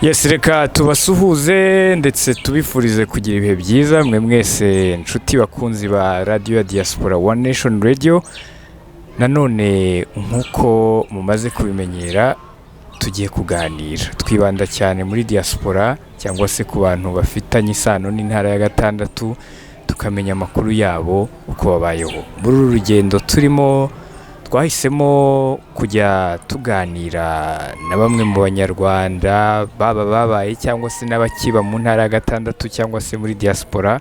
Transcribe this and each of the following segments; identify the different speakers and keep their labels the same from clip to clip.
Speaker 1: Yes, reka tubasuhuze ndetse tubifurize kugira ibihe byiza mwe mwese inshuti bakunzi ba radiyo ya Diaspora, One Nation Radio. Nanone nk'uko mumaze kubimenyera, tugiye kuganira twibanda cyane muri diaspora cyangwa se ku bantu bafitanye isano n'intara ya gatandatu, tukamenya amakuru yabo, uko babayeho. Muri uru rugendo turimo, twahisemo kujya tuganira na bamwe mu Banyarwanda baba babaye cyangwa se n'abakiba mu ntara ya gatandatu cyangwa se muri diaspora,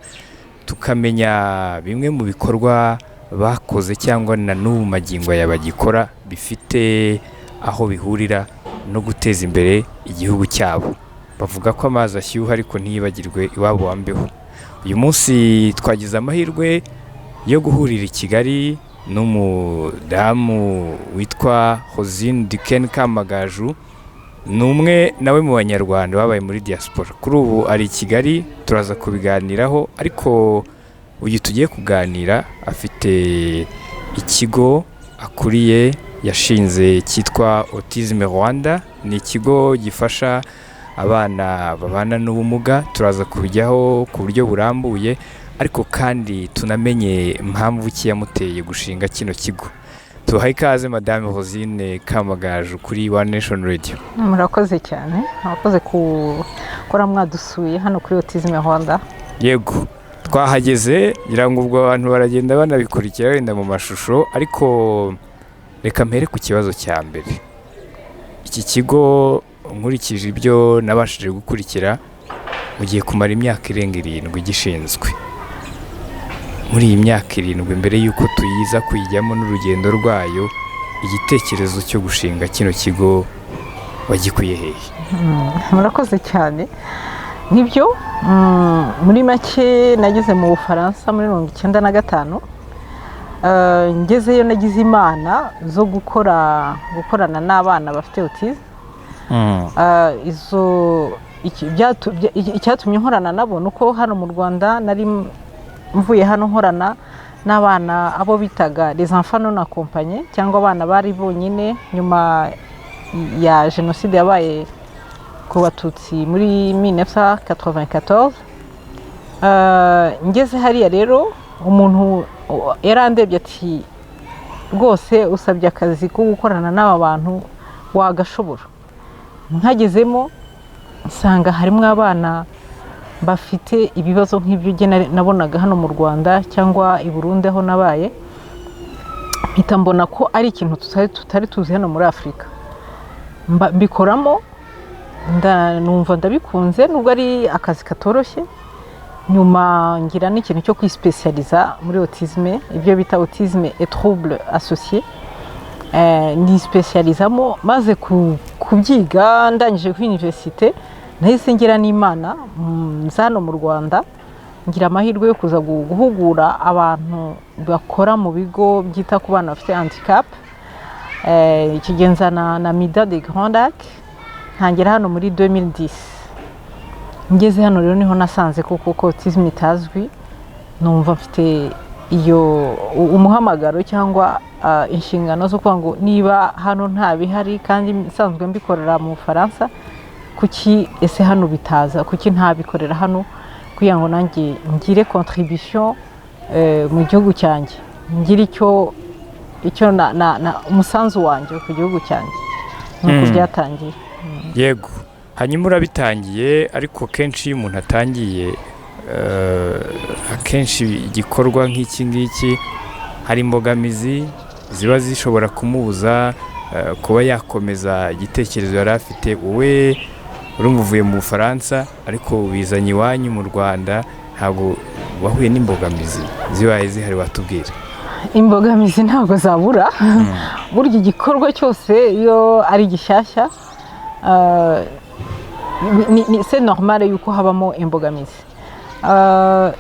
Speaker 1: tukamenya bimwe mu bikorwa bakoze cyangwa na n'ubu magingo aya bagikora bifite aho bihurira no guteza imbere igihugu cyabo. Bavuga ko amazi ashyuha ariko ntiyibagirwe iwabo wa mbeho. Uyu munsi twagize amahirwe yo guhurira i Kigali n'umudamu witwa Rosine Duken Kamagaju. Ni umwe nawe mu Banyarwanda babaye muri diaspora, kuri ubu ari i Kigali, turaza kubiganiraho. Ariko uyu tugiye kuganira afite ikigo akuriye yashinze cyitwa Autisme Rwanda. Ni ikigo gifasha abana babana n'ubumuga. Turaza kubijyaho ku buryo burambuye, ariko kandi tunamenye impamvu ki yamuteye gushinga kino kigo. Tubahaye ikaze, Madame Rosine Kamagaju, kuri One Nation Radio.
Speaker 2: Murakoze cyane, murakoze gukora mwadusuye hano kuri Autisme Rwanda.
Speaker 1: Yego, twahageze, ngira ngo ubwo abantu baragenda banabikurikira wenda mu mashusho. Ariko reka mpere ku kibazo cya mbere. Iki kigo, nkurikije ibyo nabashije gukurikira, mugiye kumara imyaka irenga 7 gishinzwe. Muri iyi myaka 7, mbere y'uko tuyiza kuyijyamo n'urugendo rwayo, igitekerezo cyo gushinga kino kigo wagikuye hehe?
Speaker 2: Murakoze cyane. Nibyo, muri make nageze mu Bufaransa muri 95. Ngezeyo nagize Imana zo gukorana n'abana bafite autisme. Izo icyatumye nkorana nabo ni uko hano mu Rwanda nari mvuye hano nkorana n'abana abo bitaga les enfants non accompagnés, cyangwa abana bari bonyine nyuma ya jenoside yabaye ku Batutsi muri 1994. Ngeze hariya rero, umuntu yarandebye ati: "Rwose usabye akazi ko gukorana n'aba bantu wagashobora?" Nkagezemo nsanga harimo abana bafite ibibazo nk'ibyo njye nabonaga hano mu Rwanda cyangwa i Burundi aho nabaye. Mpita mbona ko ari ikintu tutari tuzi hano muri Afurika. Mbikoramo, numva ndabikunze nubwo ari akazi katoroshye. Nyuma ngira n'ikintu cyo kwisipesiyaliza muri autisme, ibyo bita autisme et trouble associé. Nisipesiyalizamo, maze kubyiga ndangije kuri université, nahise ngira n'Imana nza hano mu Rwanda, ngira amahirwe yo kuza guhugura abantu bakora mu bigo byita ku bana bafite handicap. Icyo gihe nzana na Mida de Grands Lacs, ntangira hano muri 2010. Ngeze hano rero niho nasanze koko ko autisme itazwi, numva mfite iyo umuhamagaro cyangwa inshingano zo kuvuga ngo niba hano nta bihari kandi nsanzwe mbikorera mu Bufaransa, kuki ese hano bitaza? Kuki ntabikorera hano kugira ngo nanjye ngire contribution mu gihugu cyanjye, ngire icyo na umusanzu wanjye ku gihugu cyanjye? Nuko byatangiye.
Speaker 1: Yego, hanyuma urabitangiye, ariko kenshi iyo umuntu atangiye akenshi igikorwa nk'iki ngiki, hari imbogamizi ziba zishobora kumubuza kuba yakomeza igitekerezo yari afite. Wowe urumva uvuye mu Bufaransa, ariko ubizanye iwanyu mu Rwanda, ntabwo wahuye n'imbogamizi? Zibaye zihari watubwira.
Speaker 2: Imbogamizi ntabwo zabura. Burya igikorwa cyose iyo ari gishyashya, c'est normal yuko habamo imbogamizi.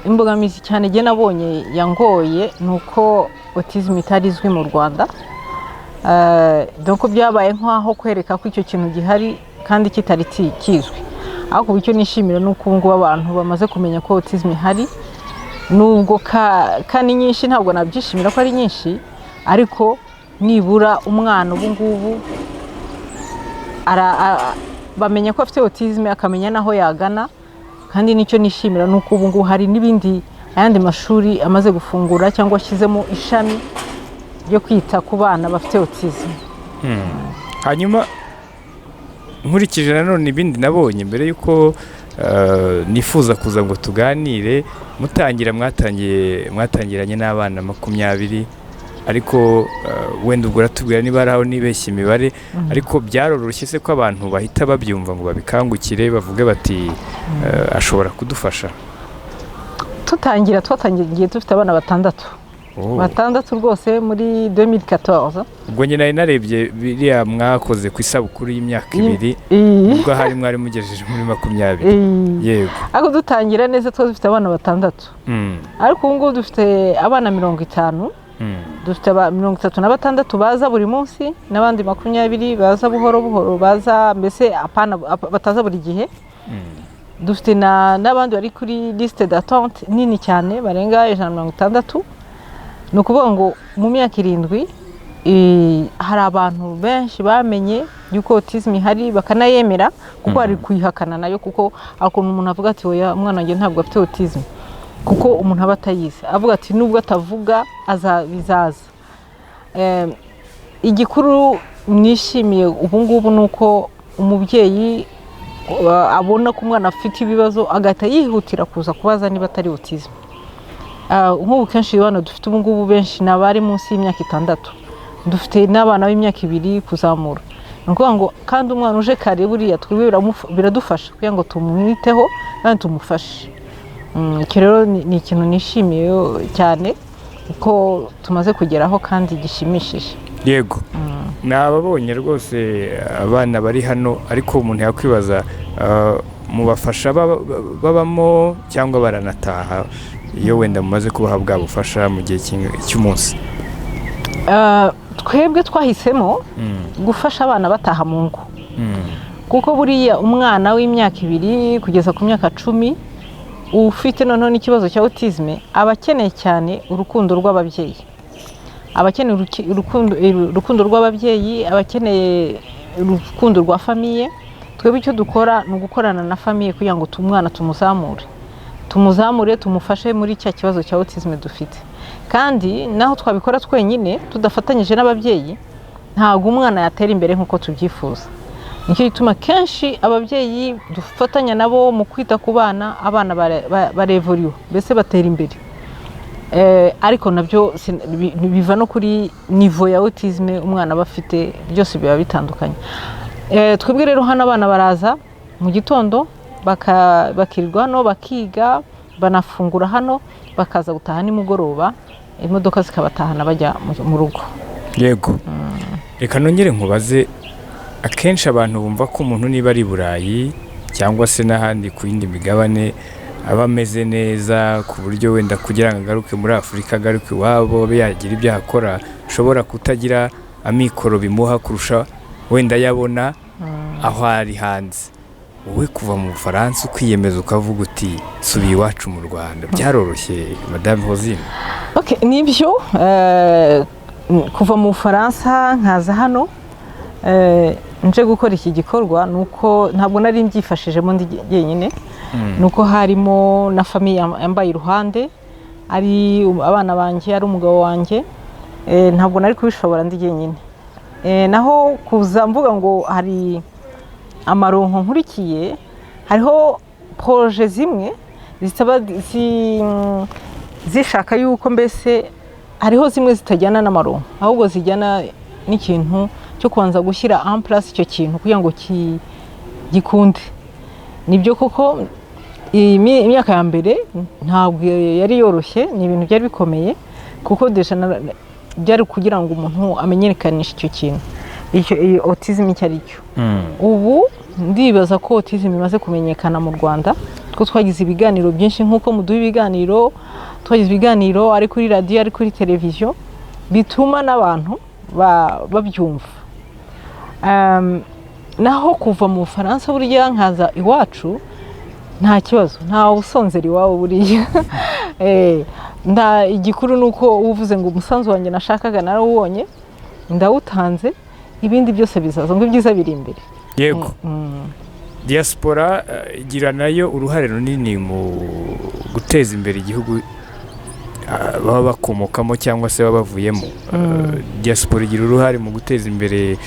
Speaker 2: Imbogamizi cyane njye nabonye yangoye ni uko autisme itari izwi mu Rwanda. Donc byabaye nk'aho kwereka ko icyo kintu gihari kandi kitari kizwi. Ariko icyo nishimira ni uko ubu ngubu abantu bamaze kumenya ko autisme ihari, nubwo ka ni nyinshi. Ntabwo nabyishimira ko ari nyinshi, ariko nibura umwana ubu ngubu Bamenya ko afite autisme, akamenya n'aho yagana. Kandi nicyo nishimira ni uko ubu ngubu hari n'ibindi, ayandi mashuri amaze gufungura cyangwa ashyizemo ishami ryo kwita ku bana bafite autisme.
Speaker 1: Hanyuma nkurikije nanone ibindi nabonye mbere y'uko nifuza kuza ngo tuganire, mutangira mwatangiye mwatangiranye n'abana 20, ariko wenda ubwo uratubwira niba hari aho nibeshye imibare. Ariko byaroroshye se ko abantu bahita babyumva ngo babikangukire, bavuge bati ashobora kudufasha?
Speaker 2: Tutangira, twatangiye dufite abana batandatu.
Speaker 1: Oh.
Speaker 2: Batandatu rwose, muri 2014.
Speaker 1: Ubwo njye nari narebye biriya mwakoze ku isabukuru y'imyaka 2, ubwo ahari mwari mugejeje muri 20. Yego.
Speaker 2: Ariko dutangira neza twari dufite abana batandatu. Ariko ubu ngubu dufite abana 50. Dufite 36 baza buri munsi, n'abandi 20 baza buhoro buhoro, baza mbese apana bataza buri gihe. Dufite n'abandi bari kuri liste d'attente nini cyane, barenga 160. Ni ukuvuga ngo mu myaka 7 hari abantu benshi bamenye yuko autism ihari, bakanayemera, kuko hari kuyihakana nayo, kuko hari ukuntu umuntu avuga ati: "Oya, umwana wanjye ntabwo afite autism," kuko umuntu aba atayizi, avuga ati: "Nubwo atavuga bizaza." Igikuru nishimiye ubu ngubu ni uko umubyeyi abona ko umwana afite ibibazo, agahita yihutira kuza kubaza niba atari autism. Nk'ubu kenshi abana dufite ubu ngubu benshi ni abari munsi y'imyaka 6, dufite n'abana b'imyaka 2 kuzamura. Ni ukuvuga ngo kandi umwana uje kare buriya twebwe biradufasha kugira ngo tumwiteho kandi tumufashe. Icyo rero ni ikintu nishimiye cyane ko tumaze kugeraho kandi gishimishije.
Speaker 1: Yego, nababonye rwose abana bari hano, ariko umuntu yakwibaza, mubafasha babamo cyangwa baranataha iyo wenda mumaze kubaha bwa bufasha mu gihe cy'umunsi?
Speaker 2: Twebwe twahisemo gufasha abana bataha mu ngo, kuko buriya umwana w'imyaka 2 kugeza ku myaka 10 ufite noneho n'ikibazo cya autisme aba akeneye cyane urukundo rw'ababyeyi, aba akeneye urukundo rw'ababyeyi, aba akeneye urukundo rwa famille. Twebwe icyo dukora ni ugukorana na famille kugira ngo umwana tumuzamure, tumuzamure, tumufashe muri cya kibazo cya autisme dufite. Kandi naho twabikora twenyine tudafatanyije n'ababyeyi, ntabwo umwana yatera imbere nk'uko tubyifuza. Nicyo gituma kenshi ababyeyi dufatanya nabo mu kwita ku bana, abana barevuriwe, mbese batera imbere. Ariko nabyo biva no kuri niveau ya autisme umwana aba afite, byose biba bitandukanye. Twebwe rero hano abana baraza mu gitondo, bakirirwa hano, bakiga, banafungura hano, bakaza gutaha nimugoroba, imodoka zikabatahana bajya mu rugo.
Speaker 1: Yego, reka nongere nkubaze. Akenshi abantu bumva ko umuntu niba ari i Burayi cyangwa se n'ahandi ku yindi migabane aba ameze neza, ku buryo wenda kugira ngo agaruke muri Afurika, agaruke iwabo, abe yagira ibyo akora, ashobora kutagira amikoro bimuha kurusha wenda yabona aho ari hanze. Wowe kuva mu Bufaransa ukiyemeza ukavuga uti: "Subiye iwacu mu Rwanda," byaroroshye, Madame Rosine?
Speaker 2: Okay, nibyo, kuva mu Bufaransa nkaza hano nje gukora iki gikorwa, ni uko ntabwo nari mbyifashijemo ndi jyenyine, ni uko harimo na famille yambaye iruhande, ari abana banjye, ari umugabo wanjye. Ntabwo nari kubishobora ndi jyenyine. Naho kuza mvuga ngo hari amaronko nkurikiye, hariho projets zimwe zitaba zishaka yuko mbese hariho zimwe zitajyana n'amaronko, ahubwo zijyana n'ikintu cyo kubanza gushyira en place icyo kintu kugira ngo gikunde. Nibyo koko, iyi imyaka ya mbere ntabwo yari yoroshye, ni ibintu byari bikomeye, kuko déjà byari kugira ngo umuntu amenyekanishe icyo kintu, iyi autism icyo ari cyo. Ubu ndibaza ko autism imaze kumenyekana mu Rwanda, kuko twagize ibiganiro byinshi nk'uko muduha ibiganiro. Twagize ibiganiro ari kuri radiyo, ari kuri televiziyo, bituma n'abantu babyumva. Naho kuva mu Bufaransa burya nkaza iwacu, nta kibazo, ntawe usonzera iwabo buriya. Igikuru ni uko uba uvuze ngo umusanzu wanjye nashakaga narawubonye, ndawutanze, ibindi byose bizaza, ngo ibyiza biri imbere.
Speaker 1: Yego, diaspora igira nayo uruhare runini mu guteza imbere igihugu baba bakomokamo cyangwa se baba bavuyemo. Diaspora igira uruhare mu guteza imbere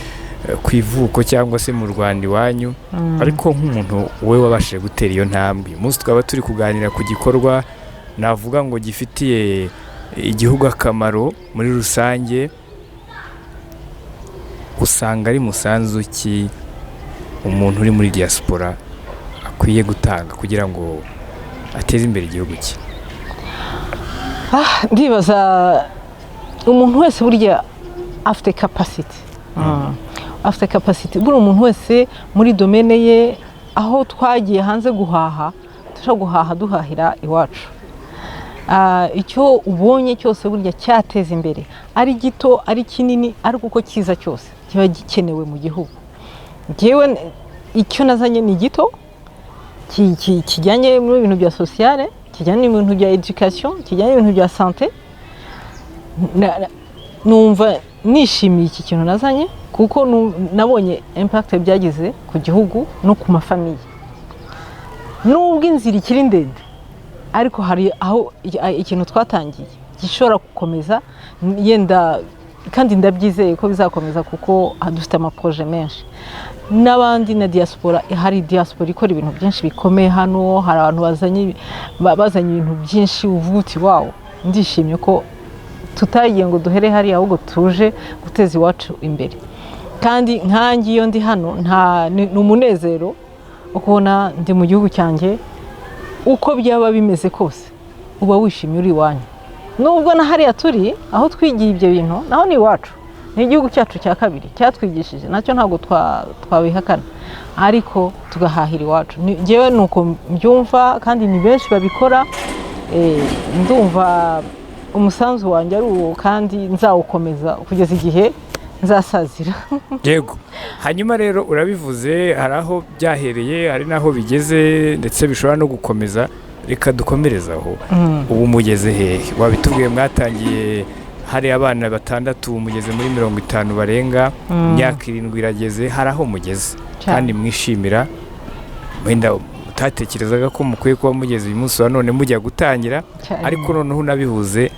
Speaker 1: ku ivuko cyangwa se mu Rwanda iwanyu. Ariko nk'umuntu wowe wabashije gutera iyo ntambwe, uyu munsi twaba turi kuganira ku gikorwa navuga ngo gifitiye igihugu akamaro muri rusange, usanga ari musanzu ki umuntu uri muri diaspora akwiye gutanga kugira ngo ateze imbere igihugu cye?
Speaker 2: Ndibaza umuntu wese burya afite capacité, afite capacité buri umuntu wese muri domaine ye. Aho twagiye hanze guhaha, dushobora guhaha duhahira iwacu. Icyo ubonye cyose burya cyateza imbere, ari gito ari kinini, ariko uko kiza cyose kiba gikenewe mu gihugu. Njyewe icyo nazanye ni gito, kijyanye mu bintu bya sociale, kijyanye n'ibintu bya education, kijyanye n'ibintu bya santé. Numva nishimiye iki kintu nazanye kuko nabonye impact byagize ku gihugu no ku ma familles. Nubwo inzira ikiri ndende, ariko hari aho ikintu twatangiye gishobora gukomeza yenda, kandi ndabyizeye ko bizakomeza kuko dufite ama projets menshi n'abandi na diaspora. Hari diaspora ikora ibintu byinshi bikomeye hano. Hari abantu bazanye ibintu byinshi uvuga uti: "Wow, ndishimye ko tutagiye ngo duhere hariya, ahubwo tuje guteza iwacu imbere." Kandi nkanjye iyo ndi hano nta ni umunezero wo kubona ndi mu gihugu cyanjye. Uko byaba bimeze kose uba wishimye uri iwanyu, nubwo na hariya turi aho twigiye ibyo bintu naho ni iwacu, ni igihugu cyacu cya kabiri cyatwigishije, nacyo ntabwo twabihakana, ariko tugahahira iwacu. Njyewe ni uko mbyumva kandi ni benshi babikora. Ndumva umusanzu wanjye ari uwo kandi nzawukomeza kugeza igihe nzasazira.
Speaker 1: Yego, hanyuma rero urabivuze, hari aho byahereye, hari n'aho bigeze, ndetse bishobora no gukomeza. Reka dukomereze aho. Ubu mugeze hehe? Wabitubwiye, mwatangiye hari abana batandatu, ubu mugeze muri 50 barenga. Imyaka 7 irageze, hari aho mugeze kandi mwishimira, wenda utatekerezaga ko mukwiye kuba mugeze uyu munsi wa none mujya gutangira. Ariko noneho unabihuze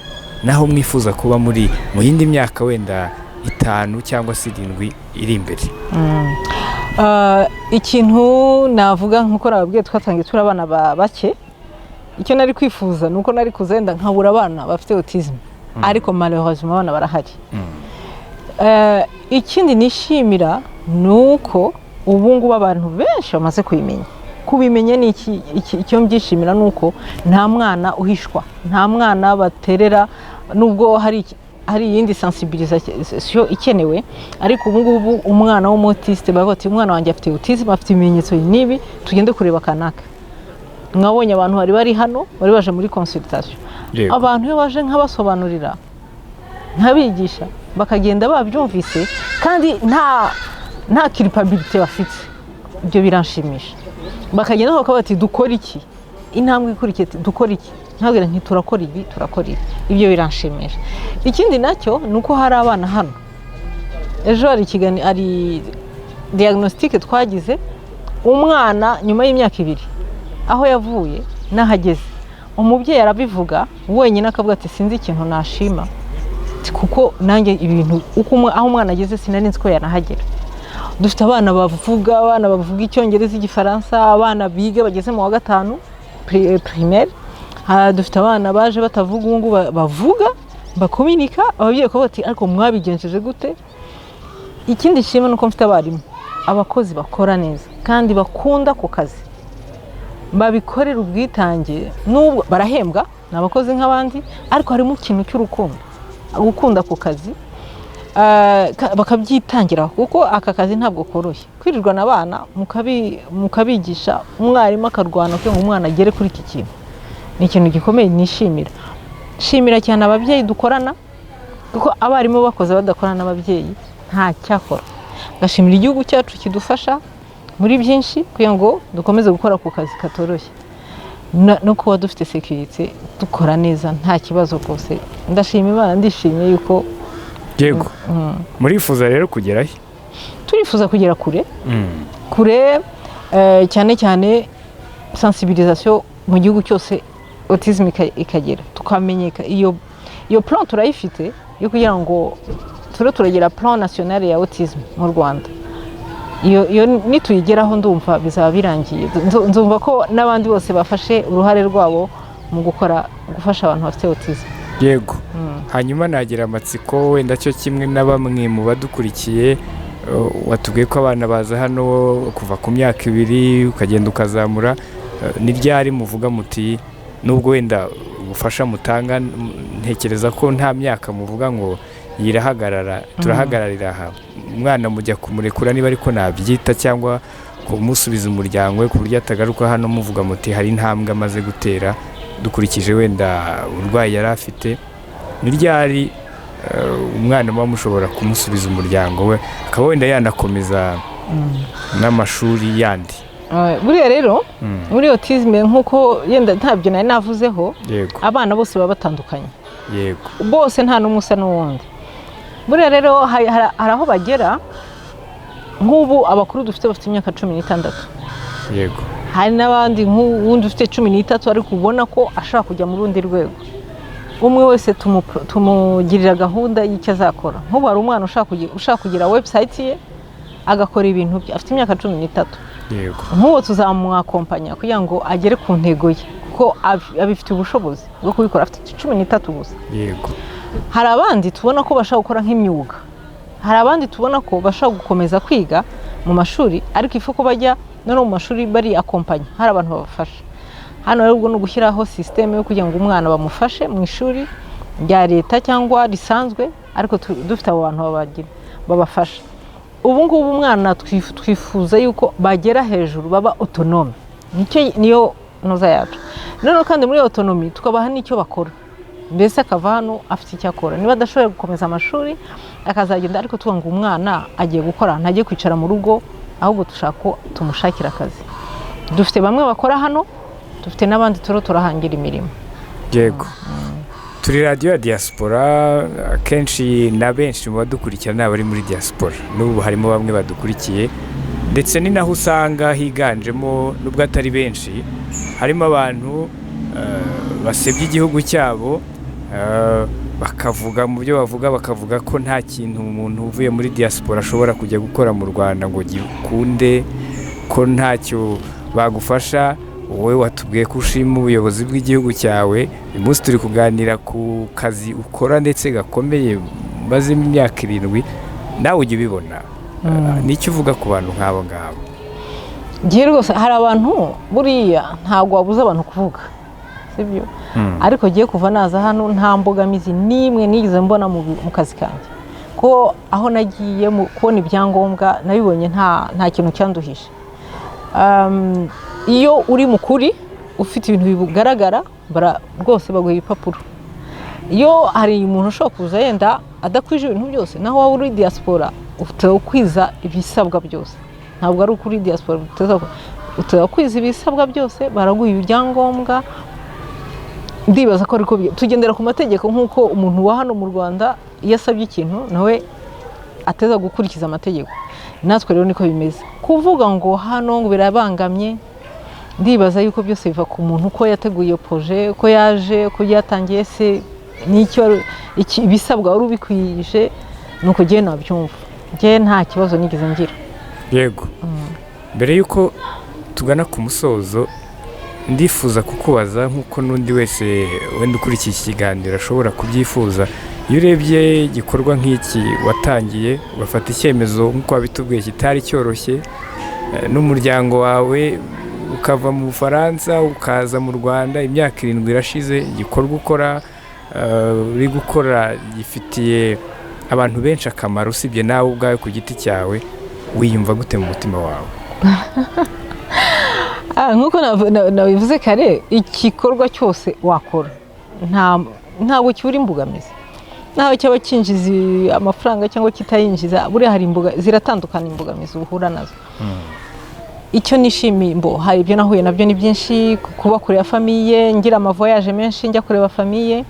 Speaker 1: naho mwifuza kuba muri mu yindi myaka wenda 5 cyangwa se 7 iri imbere.
Speaker 2: Ikintu navuga, nk'uko nababwiye, twatangiye turi abana bake. Icyo nari kwifuza ni uko nari kuzenda nkabura abana bafite autisme, ariko malheureusement abana barahari. Ikindi nishimira ni uko ubu ngubu abantu benshi bamaze kubimenya. Kubimenya ni iki? Icyo mbyishimira ni uko nta mwana uhishwa, nta mwana baterera, nubwo hari iyindi sensibilisation ikenewe. Ariko ubu ngubu umwana w'umu autiste bavuga bati: "Umwana wanjye afite autisme, afite ibimenyetso n'ibi, tugende kureba kanaka." Mwabonye abantu bari bari hano, bari baje muri consultation. Abantu iyo baje nkabasobanurira, nkabigisha, bakagenda babyumvise kandi nta culpabilité bafite, ibyo biranshimisha. Bakagenda bakavuga bati: "Dukora iki? Intambwe ikurikiye dukora iki?" Nkabwira nti: "Turakora ibi, turakora ibi." Ibyo biranshimisha. Ikindi nacyo ni uko hari abana hano. Ejo hari ikiganiro, hari diagnostic twagize, umwana nyuma y'imyaka 2 aho yavuye n'ahageze, umubyeyi arabivuga wenyine, akavuga ati: "Sinzi ikintu nashima." Ati: "Kuko nanjye ibintu uko aho umwana ageze sinari nzi ko yanahagera." Dufite abana bavuga icyongereza, igifaransa, abana biga bageze mu wa gatanu primaire. Dufite abana baje batavuga, ubu ngubu bavuga, bakominika. Ababyeyi bakavuga bati: "Ariko mwabigenjeje gute?" Ikindi nshima ni uko mfite abarimu, abakozi bakora neza kandi bakunda ku kazi, babikorera ubwitange. Nubwo barahembwa, ni abakozi nk'abandi, ariko harimo ikintu cy'urukundo, gukunda ku kazi, bakabyitangira, kuko aka kazi ntabwo koroshye, kwirirwana abana mukabigisha, umwarimu akarwana kugira ngo umwana agere kuri iki kintu, ni ikintu gikomeye nishimira. Nshimira cyane ababyeyi dukorana, kuko abarimu bakoze badakorana n'ababyeyi nta cyakora. Ngashimira igihugu cyacu kidufasha muri byinshi kugira ngo dukomeze gukora ku kazi katoroshye, no kuba dufite sécurité, dukora neza nta kibazo rwose. Ndashima Imana, ndishimye yuko
Speaker 1: Yego, murifuza rero kugerahe?
Speaker 2: Turifuza Turifuza kugera kure kure, cyane cyane sensibilisation mu gihugu cyose, autisme ikagera, tukamenyeka. Iyo plan turayifite yo kugira ngo turiho turagira plan national ya autisme mu Rwanda. Iyo nituyigeraho, ndumva bizaba birangiye. Nzumva ko n'abandi bose bafashe uruhare rwabo mu gukora, gufasha abantu bafite autisme.
Speaker 1: Yego, hanyuma nagira amatsiko wenda cyo kimwe na bamwe mu badukurikiye. Watubwiye ko abana baza hano kuva ku myaka 2 ukagenda ukazamura. Ni ryari muvuga muti, nubwo wenda ubufasha mutanga, ntekereza ko nta myaka muvuga ngo yirahagarara, turahagararira aha, umwana mujya kumurekura, niba ariko nabyita, cyangwa kumusubiza umuryango we ku buryo atagaruka hano, muvuga muti hari intambwe amaze gutera dukurikije wenda uburwayi yari afite, ni ryari umwana muba mushobora kumusubiza umuryango we, akaba wenda yanakomeza n'amashuri yandi?
Speaker 2: Buriya rero muri autisme, nk'uko yenda ntabyo nari navuzeho, abana bose baba batandukanye. Bose nta n'umwe usa n'uwundi. Buriya rero hari aho bagera, nk'ubu abakuru dufite bafite imyaka 16. Hari n'abandi, nk'uwundi ufite 13, ariko ubona ko ashobora kujya mu rundi rwego. Umwe wese tumugirira gahunda y'icyo azakora. Nk'ubu hari umwana ushaka kugira website ye, agakora ibintu bye, afite imyaka 13. Nk'uwo tuzamwakompanya kugira ngo agere ku ntego ye, kuko abifitiye ubushobozi bwo kubikora, afite 13 gusa. Hari abandi tubona ko bashobora gukora nk'imyuga, hari abandi tubona ko bashobora gukomeza kwiga mu mashuri, ariko ifu ko bajya no mu mashuri bari accompagnés, hari abantu babafasha. Hano rero ubwo ni ugushyiraho système yo kugira ngo umwana bamufashe mu ishuri rya leta cyangwa risanzwe, ariko dufite abo bantu babagira babafasha. Ubu ngubu umwana twifuza yuko bagera hejuru baba autonome, nicyo niyo noza yacu. Noneho kandi muri autonomie tukabaha n'icyo bakora, mbese akava hano afite icyo akora. Niba adashoboye gukomeza amashuri, akazagenda, ariko tuvuga ngo umwana agiye gukora, ntagiye kwicara mu rugo, ahubwo dushaka ko tumushakira akazi. Dufite bamwe bakora hano, dufite n'abandi turiho turahangira imirimo.
Speaker 1: Yego, turi radiyo ya diaspora. Akenshi na benshi mu badukurikira ni abari muri diaspora, n'ubu harimo bamwe badukurikiye, ndetse ni naho usanga higanjemo, nubwo atari benshi, harimo abantu basebya igihugu cyabo, bakavuga mu byo bavuga, bakavuga ko nta kintu umuntu uvuye muri diaspora ashobora kujya gukora mu Rwanda ngo gikunde, ko ntacyo bagufasha. Wowe watubwiye ko ushima ubuyobozi bw'igihugu cyawe. Uyu munsi turi kuganira ku kazi ukora ndetse gakomeye mazemo imyaka 7, nawe ujya ubibona. Nicyo uvuga ku bantu nk'abo ngabo?
Speaker 2: Ngiye rwose, hari abantu, buriya ntabwo wabuza abantu kuvuga, sibyo? Ariko ngiye kuva naza hano nta mbogamizi n'imwe nigeze mbona mu kazi kanjye, ko aho nagiye mu kubona ibyangombwa nabibonye, nta kintu cyanduhije. Iyo uri mu kuri, ufite ibintu bigaragara, rwose baguha ibipapuro. Iyo hari umuntu ushobora kuza yenda adakwije ibintu byose, naho waba uri diaspora ufite kwiza ibisabwa byose. Ntabwo ari ukuri diaspora uteza kwiza ibisabwa byose, baraguha ibyangombwa. Ndibaza ko ariko tugendera ku mategeko, nk'uko umuntu wa hano mu Rwanda iyo asabye ikintu nawe ateza gukurikiza amategeko. Natwe rero niko bimeze. Kuvuga ngo hano ngo birabangamye, ndibaza yuko byose biva ku muntu, uko yateguye iyo projet, uko yaje, uko yatangiye, se n'icyo ibisabwa wari ubikwije. Ni uko ngewe nabyumva. Ngewe nta kibazo nigeze ngira.
Speaker 1: Yego, mbere y'uko tugana ku musozo, ndifuza kukubaza nk'uko n'undi wese wenda ukurikiye iki kiganiro ashobora kubyifuza. Iyo urebye igikorwa nk'iki watangiye, ugafata icyemezo nk'uko wabitubwiye kitari cyoroshye, n'umuryango wawe, ukava mu Bufaransa ukaza mu Rwanda, imyaka 7 irashize, igikorwa ukora, uri gukora, gifitiye abantu benshi akamaro usibye nawe ubwawe ku giti cyawe, wiyumva gute mu mutima wawe?
Speaker 2: Nk'uko nabivuze kare, igikorwa cyose wakora ntabwo kibura imbogamizi, naho cyaba cyinjiza amafaranga cyangwa kitayinjiza. Buriya hari imboga ziratandukana, imbogamizi uhura nazo. Icyo nishimiye mbo, hari ibyo nahuye nabyo ni byinshi: kuba kure ya famille, ngira ama voyage menshi njya kureba famille,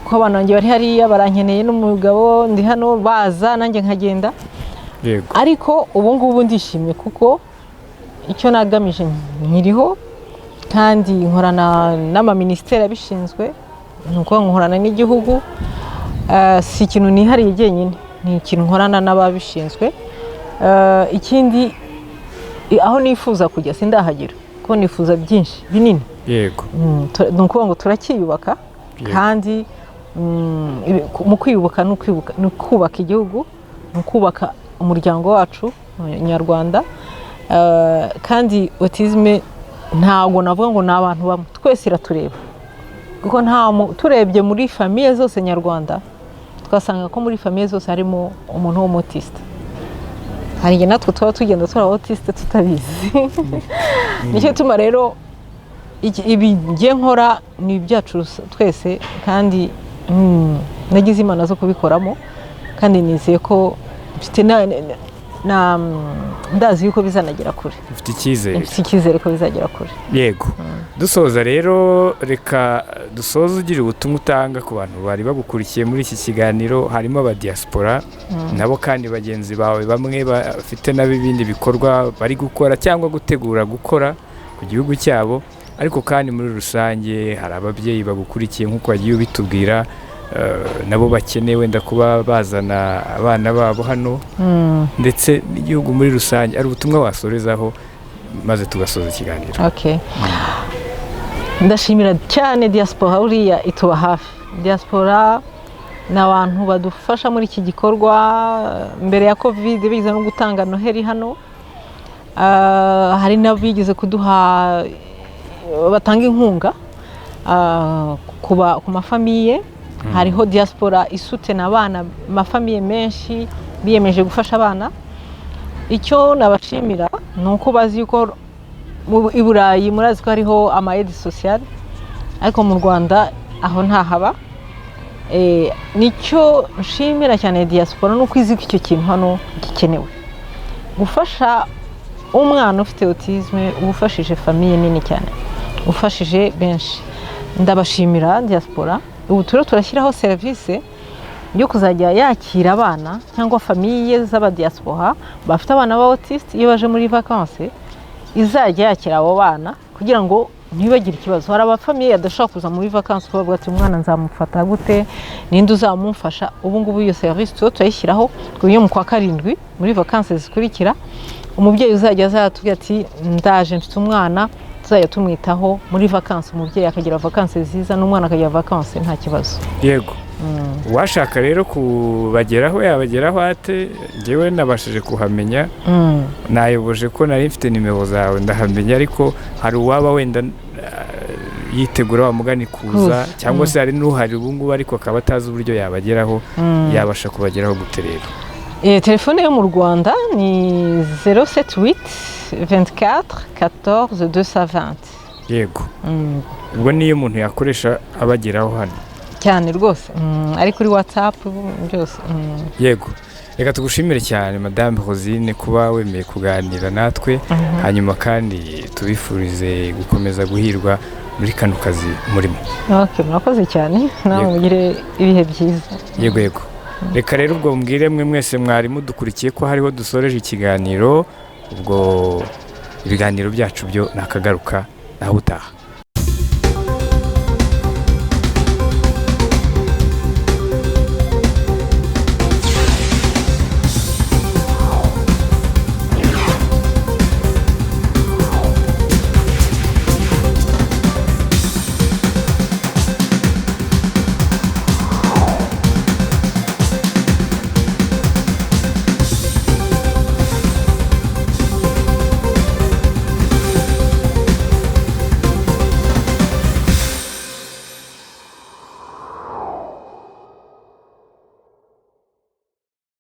Speaker 2: ko abana banjye bari hariya barankeneye, n'umugabo ndi hano, baza nanjye nkagenda. Ariko ubu ngubu ndishimye kuko icyo nagamije nkiriho, kandi nkorana n'amaminisiteri abishinzwe, ni ukuvuga ngo nkorana n'igihugu. Si ikintu nihariye jyenyine, ni ikintu nkorana n'ababishinzwe. Ikindi aho nifuza kujya sindahagera, kuko nifuza byinshi binini. Ni ukuvuga ngo turacyiyubaka. Kandi mu kwiyubaka ni ukubaka igihugu, ni ukubaka umuryango wacu nyarwanda. Kandi autisme ntabwo navuga ngo ni abantu bamwe, twese iratureba, kuko turebye muri famille zose nyarwanda twasanga ko muri famille zose harimo umuntu w'umu autiste. Hari igihe natwe tuba tugenda turi autiste tutabizi. Nicyo gituma rero ibi ngiye nkora ni ibyacu twese, kandi nagize Imana zo kubikoramo, kandi nizeye ko mfite ndazi yuko bizanagera kure.
Speaker 1: Ufite icyizere.
Speaker 2: Mfite icyizere ko bizagera kure.
Speaker 1: Yego, dusoza rero, reka dusoze ugira ubutumwa utanga ku bantu bari bagukurikiye muri iki kiganiro, harimo abadiaspora nabo kandi bagenzi bawe bamwe bafite nabo ibindi bikorwa bari gukora cyangwa gutegura gukora ku gihugu cyabo. Ariko kandi muri rusange hari ababyeyi bagukurikiye, nk'uko wagiye ubitubwira, nabo bakeneye wenda kuba bazana abana babo hano, ndetse n'igihugu muri rusange. Ari ubutumwa wasorezaho maze tugasoza ikiganiro?
Speaker 2: Okay. Ndashimira cyane diaspora, uriya ituba hafi. Diaspora ni abantu badufasha muri iki gikorwa. Mbere ya COVID bigeze no gutanga Noheli hano. Hari n'abigeze kuduha, batanga inkunga ku ma famille. Hariho diaspora isutena abana, ama famille menshi biyemeje gufasha abana. Icyo nabashimira ni uko bazi yuko i Burayi murazi ko hariho ama aide sociale, ariko mu Rwanda aho ntahaba. Nicyo nshimira cyane diaspora, ni uko izi ko icyo kintu hano gikenewe. Gufasha umwana ufite autisme uba ufashije famille nini cyane, ufashije benshi. Ndabashimira diaspora. Ubu turiho turashyiraho serivisi yo kuzajya yakira abana cyangwa famille z'abadiaspora bafite abana ba autiste. Iyo baje muri vacances, izajya yakira abo bana kugira ngo ntibagire ikibazo. Hari aba famille adashobora kuza muri vacances kuko bavuga ati: "Umwana nzamufata gute? Ninde uzamumfasha?" Ubu ngubu iyo serivisi tuba turayishyiraho ku buryo mu kwa karindwi, muri vacances zikurikira, umubyeyi uzajya azatubwira ati: "Ndaje, mfite umwana", tuzajya tumwitaho muri vacances, umubyeyi akagira vacances nziza n'umwana akagira vacances nta kibazo.
Speaker 1: Yego, uwashaka rero kubageraho yabageraho ate? Ngewe nabashije kuhamenya, nayoboje ko nari mfite nimero zawe ndahamenya, ariko hari uwaba wenda yitegura wa mugani kuza,
Speaker 2: Kuza,
Speaker 1: cyangwa se hari n'uhari ubu ngubu ariko akaba atazi uburyo yabageraho, yabasha kubageraho gute rero?
Speaker 2: Telefone yo mu Rwanda ni 078 24 14 220.
Speaker 1: Yego, ubwo niyo umuntu yakoresha abageraho hano.
Speaker 2: Cyane rwose. Ari kuri WhatsApp byose.
Speaker 1: Yego, reka tugushimire cyane, Madame Rosine, kuba wemeye kuganira natwe, hanyuma kandi tubifurize gukomeza guhirwa muri kano kazi murimo.
Speaker 2: Okay, murakoze cyane nawe.
Speaker 1: Yego.
Speaker 2: Mugire ibihe byiza.
Speaker 1: Yego, reka rero ubwo mbwire mwe mwese mwari mudukurikiye ko hariho dusoreje ikiganiro. Ubwo ibiganiro byacu byo nakagaruka, naho utaha.